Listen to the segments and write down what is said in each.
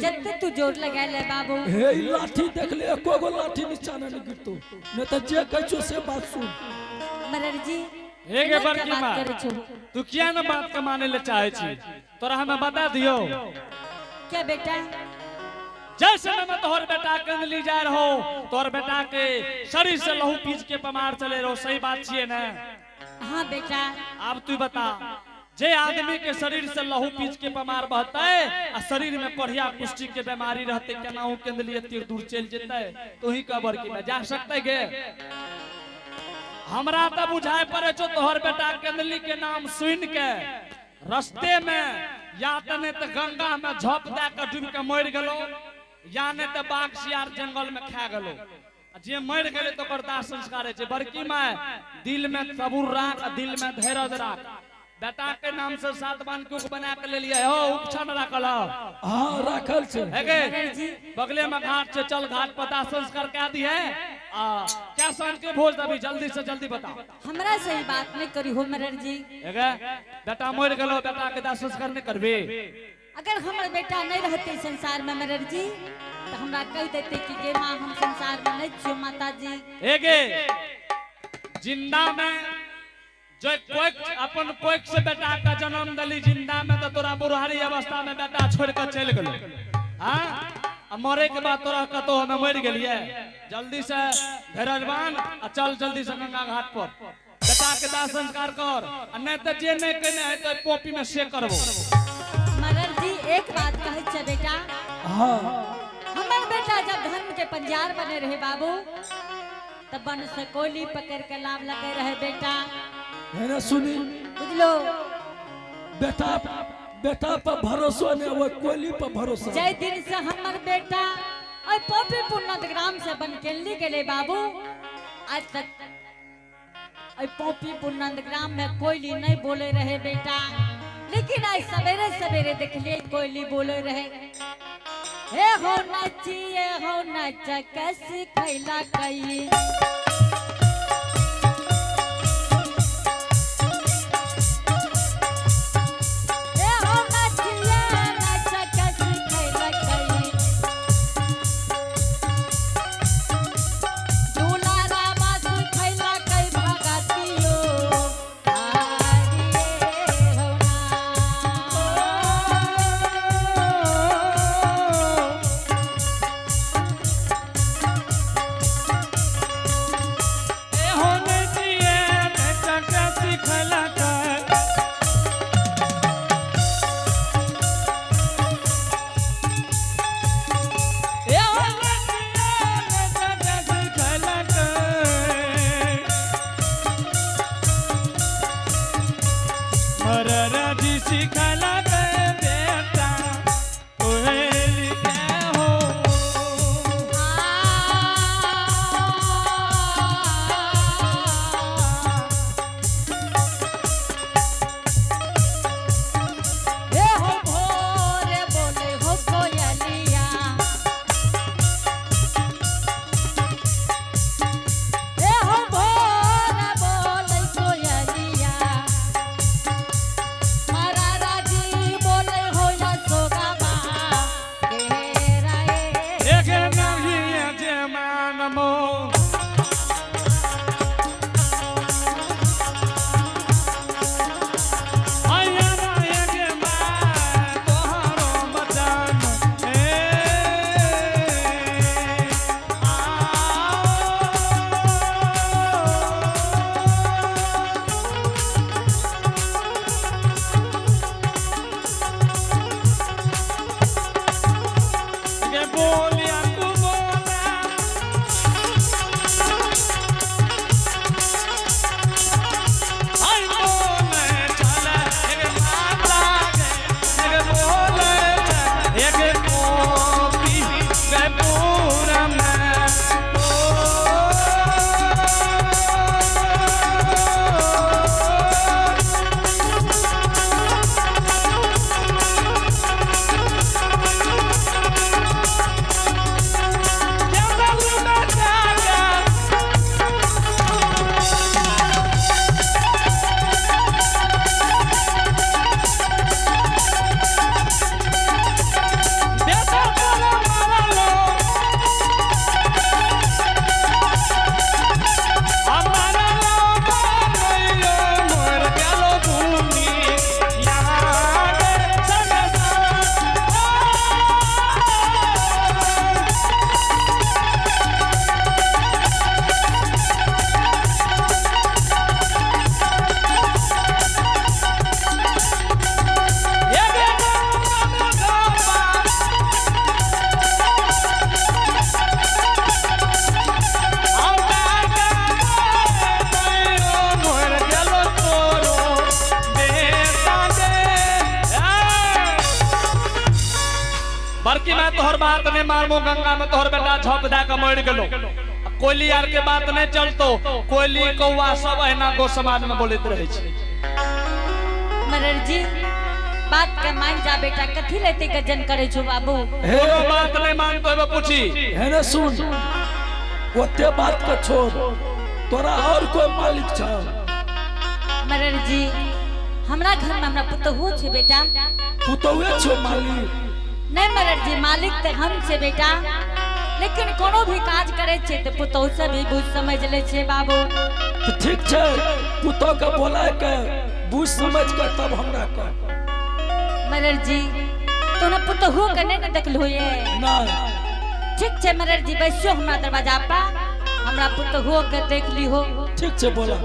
जते तू जोर लगा ले बाबू। हे, ई लाठी देख ले, एको गो लाठी नीचा नहीं गिरतो, नहीं तो जे कहै छो से बात सुन। मरर जी, हे गे एना बड़की क्या बात माँ, करै छो? तू किया न बात के माने ले चाहे छी? तोरा हमें बता दियो। क्या बेटा? जैसे में तोहर बेटा कंदली जा रहो, तोहर बेटा के शरीर से लहू पीच के पमार चले रहो, सही बात छिए ना? हाँ बेटा। अब तू बता, जे आदमी के शरीर से लहू पीच के पमार बहते आ शरीर में कोढ़िया कुष्ठी के बीमारी रहते, केना उ केंदली एते दूर चल जेते? तू ही कबर की में जा सकते गे? हमरा तो बुझाए पड़े छो तोहर बेटा केंदली के नाम सुन के रस्ते में या त नहीं त गंगा में झप दे के डूब के मर गेलो, या नहीं त बाघ सियार जंगल में खा गेलो। आ जे मर गेले तो ओकर दाह संस्कार होइ छै। बड़की माय, दिल में सबूर राख आ दिल में धैर्य राख। बेटा के नाम से सात बान कुक बना के लेलिए हो, उपछन राखल हो? हाँ, राखल छै। है गे, बगले में घाट छै, चल घाट पर दाह संस्कार कह दिए आ क्या सांझ के भोज दबी, जल्दी से जल्दी बता। हमरा सही बात नहीं करी हो मरर जी। है गे, बेटा मर गेलो, बेटा के दाह संस्कार नहीं करबी? अगर हमर बेटा नहीं रहते संसार में मरर जी, तो हमरा कह देते कि गे माँ, हम संसार में नहीं छियो माता जी। हे गे, जिंदा में जो कोई अपन कोई से बेटा का जन्म दली जिंदा में, तो तोरा बुढ़ारी अवस्था में बेटा छोड़ के चल गेलो। हाँ, आ मरे के बाद तोरा कतो हमें मर गेलिए? जल्दी से धैर्यवान आ चल जल्दी से गंगा घाट पर बेटा के दाह संस्कार कर, आ नहीं तो जे नहीं कहने है तो पोपी में से करबो। मरर जी, एक बात कहै छै बेटा। हाँ। हमर बेटा जब धर्म के पंजार बने रहे बाबू, तब बन से कोली पकड़ के लाभ लगे रहे बेटा। है ना, सुनी। बुझलो? बेटा, बेटा पर भरोसा नहीं, वो कोयली पर भरोसा। जय दिन से हमर बेटा और पोपी पुन्नत ग्राम से बन केली गेले बाबू, आज तक और पोपी पुन्नत ग्राम में कोयली नहीं बोले रहे बेटा, लेकिन आज सवेरे सवेरे देखलिए कोयली बोले रहे। हे हो नचिए हो नच कस खैला कई। हे हो नचिए नच कस खैला कई। दुलारा बास खैला कई भगतियो आरिये हो ना। ए होने दिए बेटा के सिखला कर। ए होने दिए बेटा के सिखला कर। मरर जी सिखला कर बेटा कोयल के हो। हे हो भोरे बोले हो कोयलिया, हे हो भोरे बोले कोयलिया, मारा राजी बोले हो यशोदा माँ। बड़की मैं तोहर बात नहीं मारबो, गंगा में तोहर बेटा झप दे के मर गेलो। कोयली यार के बात नहीं चलतो, कोयली कौआ सब एना गो समाज में बोलैत रहे छै। मरर जी बात के मान जा बेटा, कथी लेते गजन करे छो बाबू? हे कोनो बात नहीं मानतो एबे पूछी। हे ने सुन, ओते बात के छोड़, तोरा और कोई मालिक छ? मरर जी हमरा घर में हमरा पुतहु छे बेटा। पुतहुए छो मालिक? नहीं मरर जी मालिक तो हम छे बेटा, लेकिन कोनो भी काज करे छे तो पुतहु से भी बुझ समझ ले छे बाबू। तो ठीक छे, पुतहु के बोला के बुझ समझ के तब हमरा कह। मरर जी तो ना पुतहु के नहीं न देखलु ये? नहीं। ठीक छे मरर जी बैसो हमरा दरवाजा पर, हमरा पुतहु के देख लिहो। ठीक छे बोला।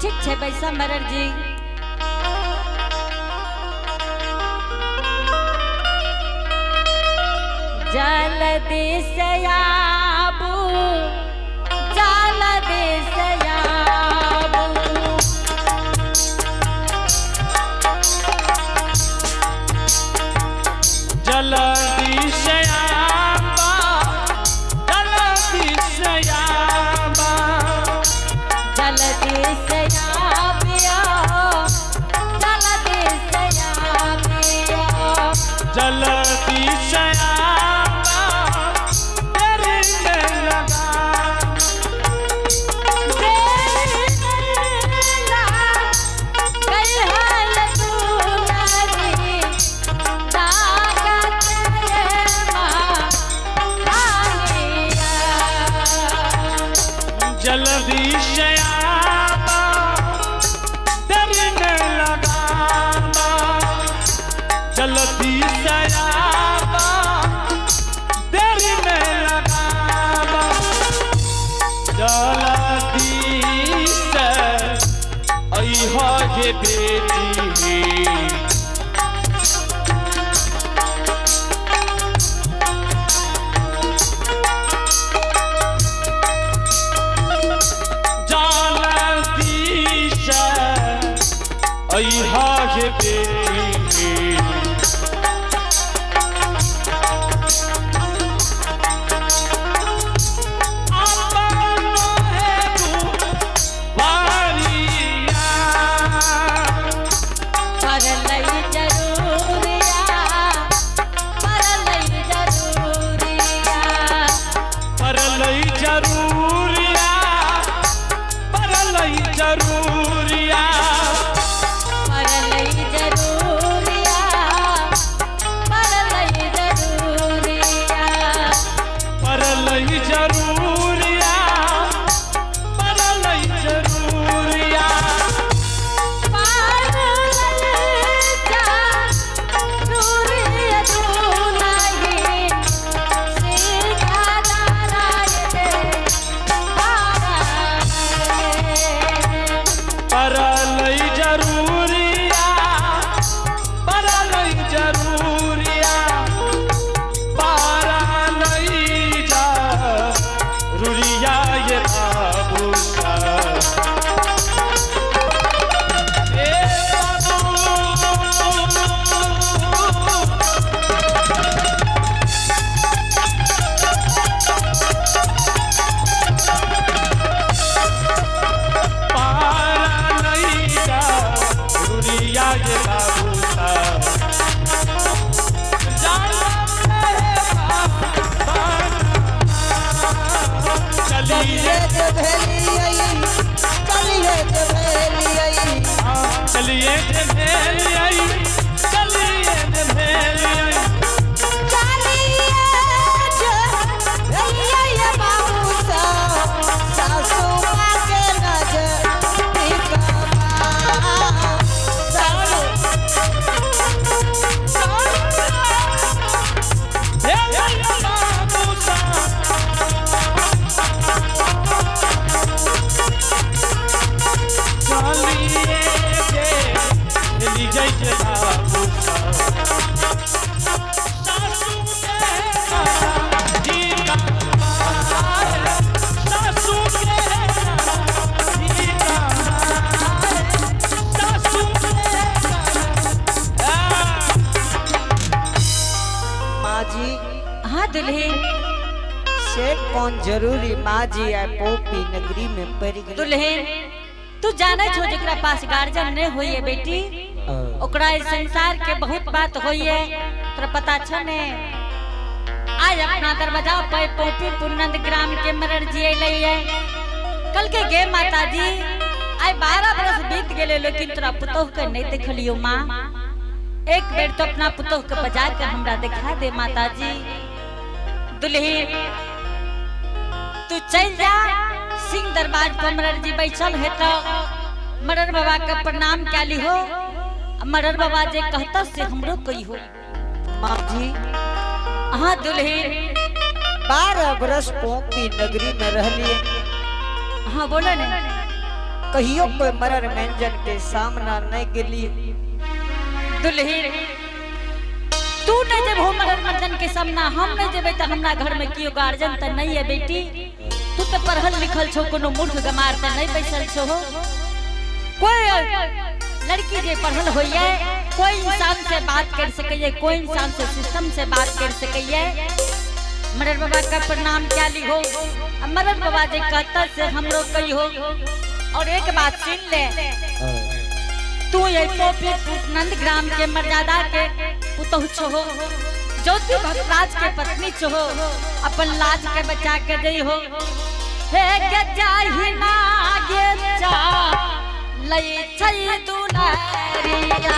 ठीक छे बैसा मरर जी। जल्दी से आबू, जल्दी से आबू। जल्दी से आबा, जल्दी से आबा। जल्दी से आबियो, जल्दी से आबियो। जल्दी से आबा, तेरी में लगा। जल्दी से आबा, तेरी में लगाबा। जल्दी से आबा, तेरी में लगाबा। जल्दी से अइह गे बेटी। जल्दी से अइह गे बेटी। अपन है दुआरिया। परलई जरूरिया, परलई जरूरिया। परलई जरूरिया। जी। हाँ दुल्हीन। से कौन जरूरी माँ जी आए पोपी नगरी में पड़ गई। दुल्हीन, तू जाने छो जेकरा पास गार्जियन नहीं होइए बेटी, ओकरा इस संसार के बहुत बात होइए, तोरा पता छ ने? आज अपना दरवाजा पे पोपी पुनंद ग्राम के मरर जी अइलै है। कल के गे माता जी, आइ 12 बरस बीत गेले, लेकिन तोरा पुतोह के नहीं देखलियो माँ। एक बेर तो अपना पुतोह के बजा के हमरा दिखा दे माता जी। दुल्हीन, तू चल जा सिंह दरबार पर, मरर जी बैठल है तो मरर बाबा का प्रणाम कैली हो, मरर बाबा जे कहता से हमरो कही हो। माँ जी। हाँ दुल्हीन। 12 बरस पोपी नगरी में रहलिए। हाँ बोलो ने। कहियो कोई मरर व्यंजन के सामना नहीं गेली। दुल्हीन, तू नहीं जब हो मरर मंजन के सामना, हम नहीं जेबे तो हमरा घर में कियो गार्जियन तो नहीं है बेटी। तू तो पढ़ल लिखल छो, कोनो मूर्ख गमार तो नहीं बैसल छो। कोई लड़की जे पढ़ल होइए कोई इंसान से बात कर सकैए, कोई इंसान से सिस्टम से बात कर सकैए। मरर बाबा का प्रणाम क्या ली हो, मरर बाबा जे कहता से हमरो कही हो। और एक बात सुन ले, तू ये पोपी नंद ग्राम के मर्यादा के पुतहु छो, ज्योति भक्तराज के पत्नी छो, अपन लाज के बचा के दई हो। हे के जाहि नागे चा लई छै दुलारिया।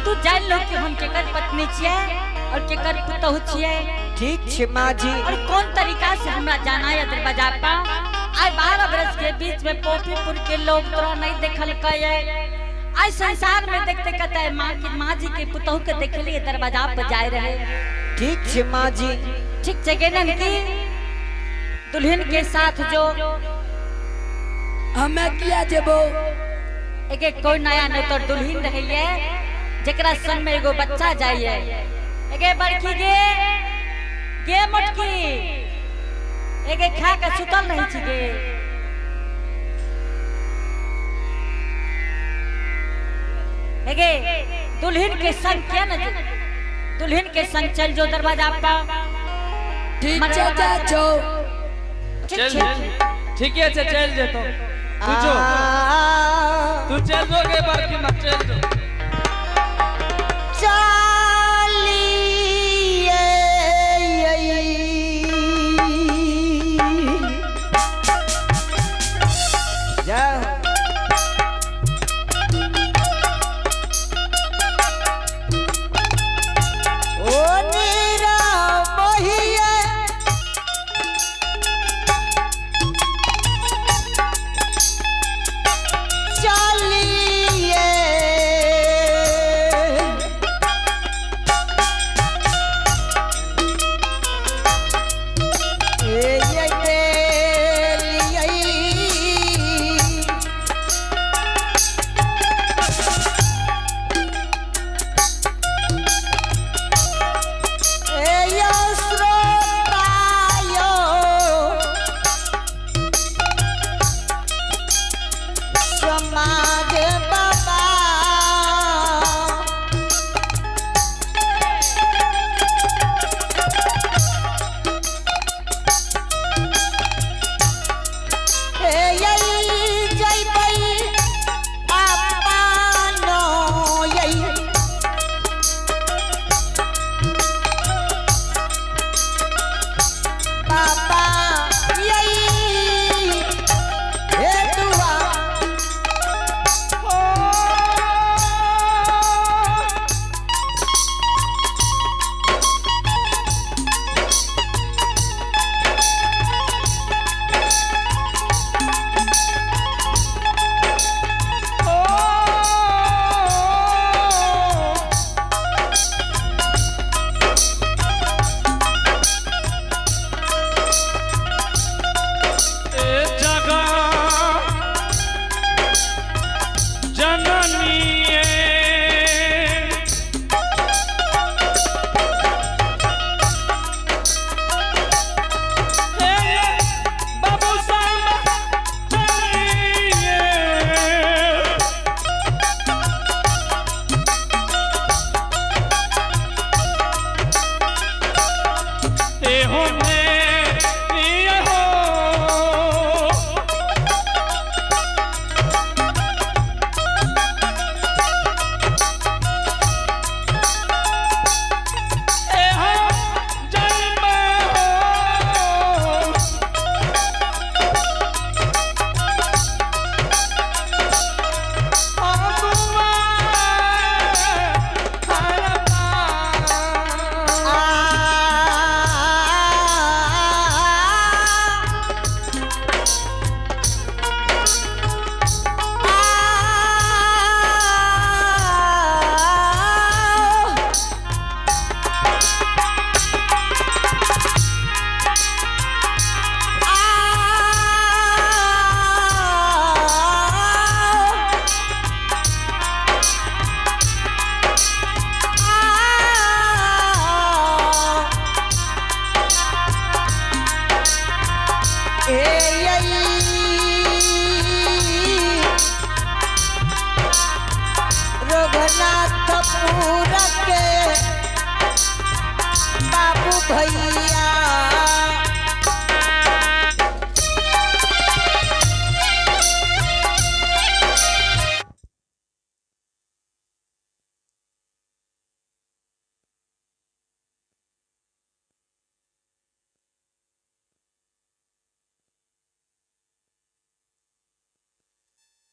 तू जान लो कि हम केकर पत्नी छियै और केकर पुतहु छियै। ठीक छे माँ जी। और कौन तरीका से हमरा जाना है दरवाजा पर। आइ 12 बरस के बीच में पोपीपुर के लोग तोरा नहीं देखल है। आज संसार में देखते कहता है माँ की माँ जी के पुतहु के देखलिए दरवाजा पर जाए रहे। ठीक छे माँ जी। ठीक छे नंदी, दुल्हन के साथ जो हमें किया जेबो। एक एक कोई नया नहीं तो दुल्हन रही है जकरा संग में एगो बच्चा जाइए। एगे बड़की गे गे मोटकी एगे खा के सुतल रही छी गे। एगे दुल्हन के संग क्या न दुल्हन के संग चल जो दरवाजा पर। ठीक छे चाचो। चल ठीक है चल जेतो। तू जो तू चल जो गे बड़की मत चल जो। चल।